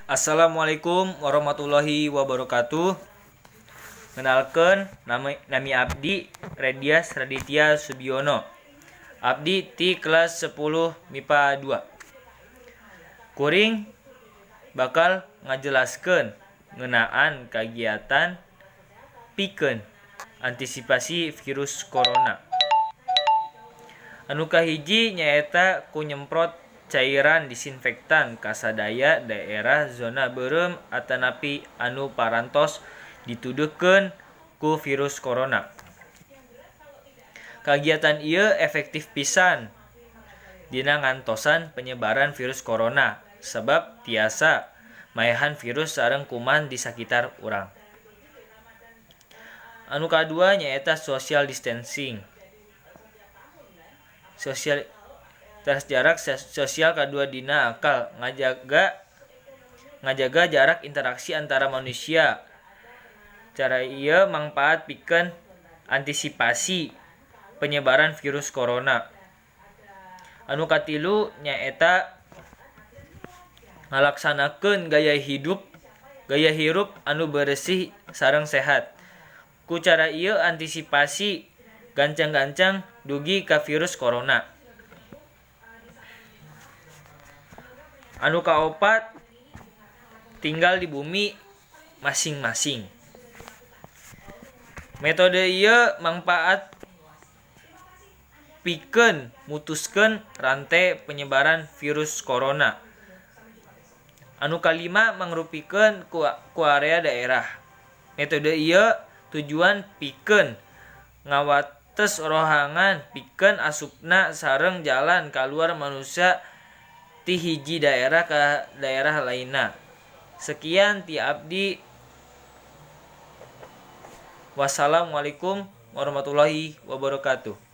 Assalamualaikum warahmatullahi wabarakatuh. Kenalkeun, nami abdi Redias Raditya Subiono. Abdi ti kelas 10 MIPA 2. Kuring bakal ngajelaskeun ngeunaan kagiatan pikeun antisipasi virus corona. Anu kahiji nyaeta ku nyemprot cairan disinfektan ka sadaya daerah zona beureum atanapi anu parantos dituduhkeun ku virus corona. Kagiatan ieu efektif pisan dina ngantosan penyebaran virus corona sabab tiasa maehan virus sareng kuman di sakitar urang. Anu kadua nyaeta social distancing. Sosial tas jarak sosial kadua dina akal ngajaga jarak interaksi antara manusia. Cara ieu mangpaat pikeun antisipasi penyebaran virus corona. Anu katilu nyaeta ngalaksanakeun gaya hirup anu beresih sareng sehat. Ku cara ieu antisipasi gancang-gancang dugi ka virus corona. Anu kaopat, tinggal di bumi masing-masing. Metode ieu mangpaat pikeun mutuskeun rante penyebaran virus corona. Anu kalima mangrupikeun ku area daerah. Metode ieu tujuan pikeun ngawates rohangan pikeun asupna sareng jalan kaluar manusia ti hiji daerah ka daerah lainna. Sekian ti abdi. Wassalamualaikum warahmatullahi wabarakatuh.